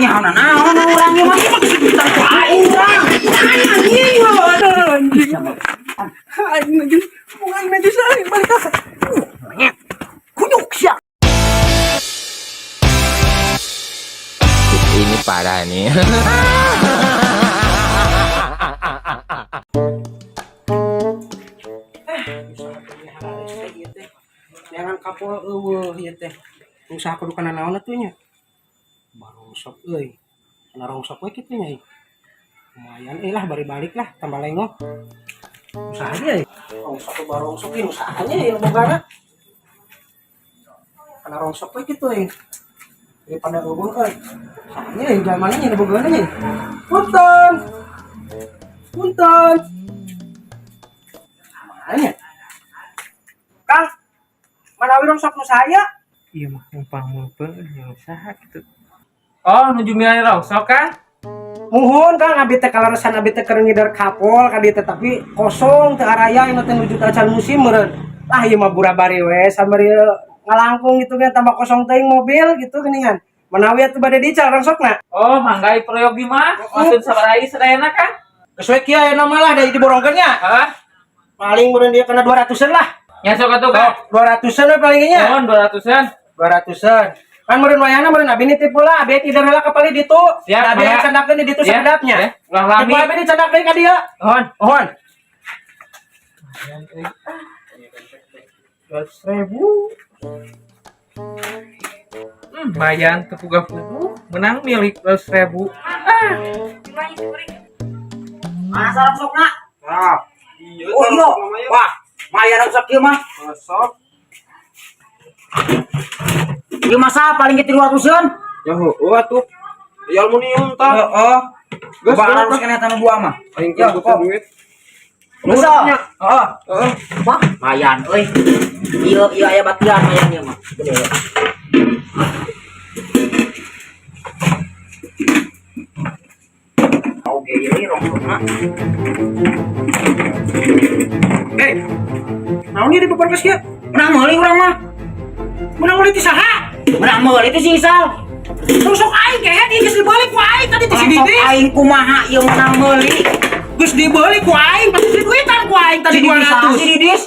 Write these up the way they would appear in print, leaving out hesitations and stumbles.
Naon naon urang ieu mah? Aing urang. Anjing, anjing. Aing najis, aing najis aing balik ka. Kunyuk sia. Ini parah nih. Usaha ieu teh. Jangan kapol eueuh ieu teh. Usaha kudu kana naon atuh nya. Barongsok euy. Kana rongsok we kitu nya euy. Lumayan euy lah bari balik lah tambah lengoh. Usahanya euy. Rongsok barongsok ieu usahanya euy bogana. Kana rongsok we kitu euy. Daripada eueuh euy. Usahanya euy jamana nya bogana nya. Punten. Punten. Mana? Kang, manawi rongsok nu saya? Iya mah numpang-numpang yang usaha gitu. Oh, nuju milih rongsok kan? Muhun Kang, abi teh kaleresan abi teh keur ngider kapol ka dieu teh tapi kosong teu araya ieu teh nuju acan musim meureun. Lah ieu mah burabari we sambar ieu ngalangkung gitu kan tambah kosong teuing mobil gitu geuningan. Manawi atuh bade dical rongsokna. Oh, mangga proyogi mah. Maksud sabaraha sadayana kan? Geus we kieu ayeuna mah lah da diborongkeun nya. Hah? Paling meureun dia kena 200-an lah. Nya sok atuh kan? 200-an we paling nya. Oh, 200-an. 200-an. Kan meureun wayahna meureun abi nitip heula, abi ngider heula ka palih ditu. Siap, Abi mangga. candakeun di ditu Ya, sakedapnya. ya. Ulah lami. Ku abi dicandak deui ka dieu. Mohon. Mohon. 200.000. Lumayan teu puguh-puguh, menang milik 200.000. Ah, Mana sarongsokna? Ah, iya. Oh iya. Wah, maya rongsok ieu mah. Masuk. Ieu masa paling ke 300-an. Ya heueuh atuh. Ya aluminium tah. Heeh. Geus Barang berapa? keneh tanu dua mah. Aing Ya, keur butuh kok. duit. Geus ah. Heeh. Heeh. Wah, mayan euy. Ieu ieu aya batian mayan ieu mah. Gede. Oke, ieu rongsokna. Eh, naon ieu di beberapa kieu? Menang meuli urang mah. Menang meuli ti saha? Menang meuli itu si Isal. Rongsok aing kehed ieu geus dibeli ku aing tadi ti si Rongsok Didis. aing kumaha ieu menang meuli. Geus dibeli ku aing, pasti duitan ku aing tadi Si Didis saha 200. si Didis?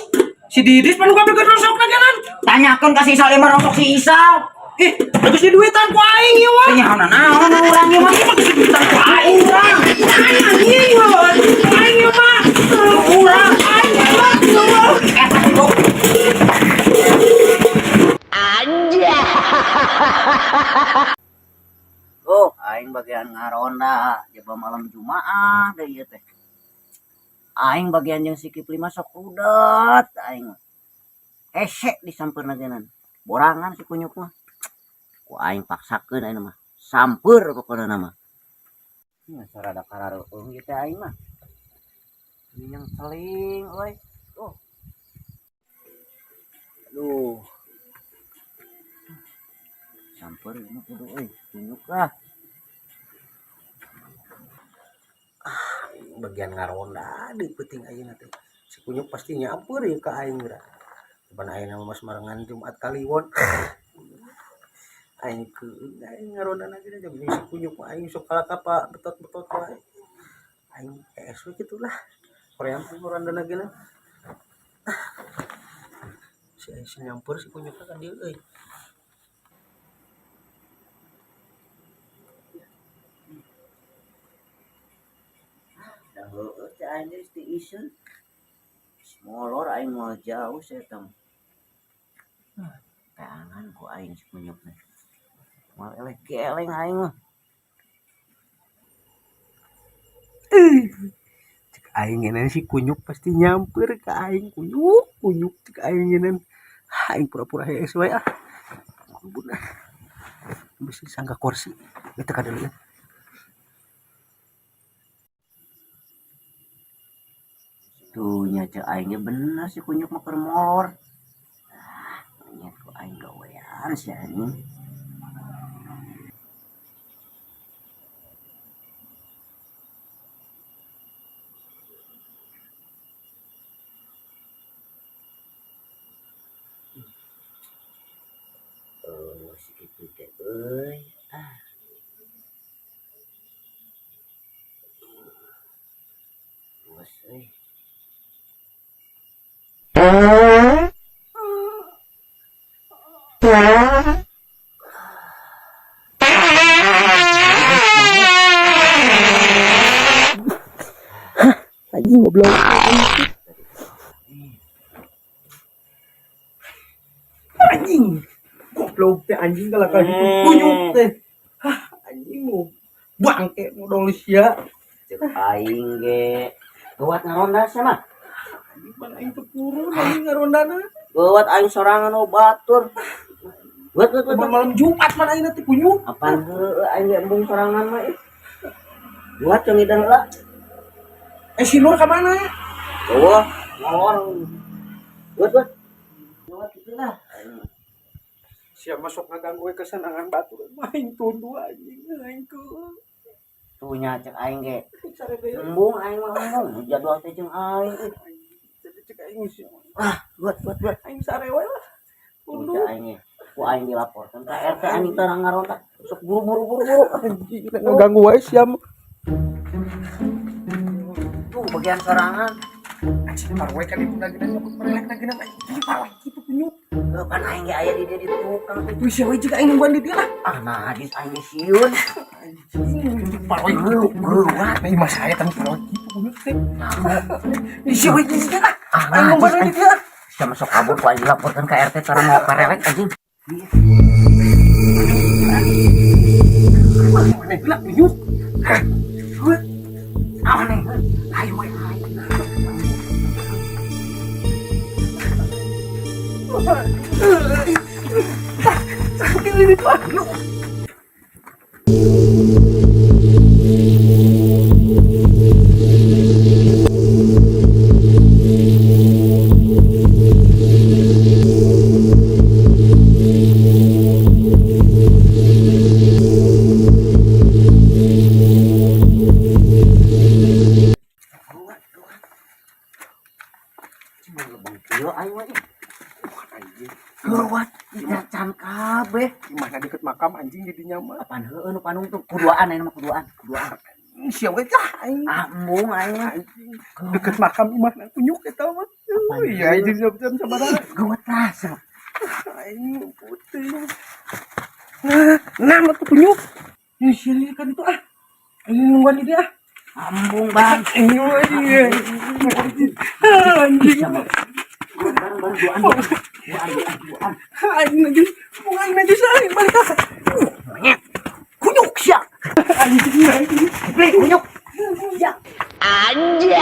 Si Didis pan gua beli rongsokna genan. Tanyakeun ka si Isal ieu mah rongsok si Isal. Ih, geus diduitan ku aing ieu mah. Teh nyaho naon urang ieu mah. Geus diduitan ku aing. Urang. Anjing, aing ieu mah. Urang. Aing ieu mah. Eta tuh. Oh, aing bagian ngaronda jaba malam Jumaah deui ieu teh. Aing bagian jeung si Kipli mah sok rudet aing mah. Hese disampeurna geunan. Borangan si kunyuk mah. Ku aing paksakeun aing mah. Samper pokona mah. Sarada karareueung ieu teh aing mah. Ini yang seling euy. Tuh. Aduh. Samper ini kudu euy, kunyuk lah. Bagian ngaronda di peuting ayeuna teh. Si kunyuk pasti nyamper ieu ka aing geura. Cuman ayeuna mah mas marengan Jumat Kaliwon. Aing keung aing ngaronda lagi jam si kunyuk mah aing sok kalah ka betot-betot wae. Aing es we kitu lah. Koream ngaronda lagi lah. Si aing si nyamper si kunyuk ka dieu euy. Da heueuh teh aing geus tiiseun. Molor aing moal jauh sia teh. Teangan ku aing si kunyuk teh. Moal eleh geleng aing mah. Cek aing ngeunaan si kunyuk pasti nyamper ka aing kunyuk kunyuk cek aing ngeunaan. Aing pura-pura hees we ah. Ampun ah. Bisi sangka kursi. Eta ka deuleu. Tuh nya cek aing ge bener si kunyuk mah keur molor. Ah, nya ku aing gawean si anjing. Oh, si kitu teh euy. Ah. Anjing goblok. Anjing. Goblok teh anjing kalau kayak gitu kunyuk teh. Hah, anjing mau bangke modal sia. Cek aing ge. Gawat ngaronda sia mah. Anjing mana aing teu purun anjing ngarondana. Gawat aing sorangan oh batur. Buat buat buat. Malam Jumat mana aing teh kunyuk. Apaan heueuh aing ge embung sorangan mah ih. Buat cong idang heula. Eh si Nur ka mana? Eueuh, ngolor. Buat buat. Buat kitu lah. Siap masuk ngaganggu we kesenangan batur. Main tundu anjing aing ke. Tuh nya cek aing ge. Embung aing mah embung. Jadwal teh jeung aing ih. Jadi cek aing sih. Ah, buat buat buat. Aing sare we lah. Tundu. Cek aing ge. Ku aing dilaporkeun ka RT anjing teh ngaronda. Sok buru-buru buru-buru. Anjing ngaganggu wae sia mah. Tuh bagian sorangan. Anjing parwe kan itu lagi nanya merelek lagi nanya anjing parwe kitu kunyuk. Heuh pan aing ge aya di dieu di tukang. Wih sia we juga aing nungguan di dia lah. Ah, nah hadis aing ge sieun. Anjing parwe kitu. Geuwat. Nah, imah saya kan parwe kitu kunyuk teh. Nah, Ih sia we juga ah. Ah, Aing nungguan di dia. Sia masuk kabur ku aing dilaporkeun ka RT karena mau perelek anjing. Mana gelap kunyuk. Hah. Awan nih, ayo we aing. Sakit ini tuh. Geuwat, geuwat. Cuma lebang kieu aing mah ih. Anjing. Geuwat, can kabeh. Gimana deket makam anjing jadi nyaman. Apaan heueuh nu panungtung kuduaan aing mah kuduaan, kuduaan. Sia we lah aing. Ah, embung aing mah. Anjing. Deket makam imahna kunyuk eta mah. Iya anjing jam-jam sabaraha. Geuwat lah sia. Aing putih. Nah, nah tuh kunyuk. Ini sini kan itu ah. Ini nungguan di dia ah. Embung bang. Ini anjing. Anjing. Bareng-bareng duaan. Duaan, duaan, duaan. Aing anjing. Mau aing najis aing balik ah. Monyet. Kunyuk sia. Anjing anjing. Beli kunyuk. Ya. Anjay.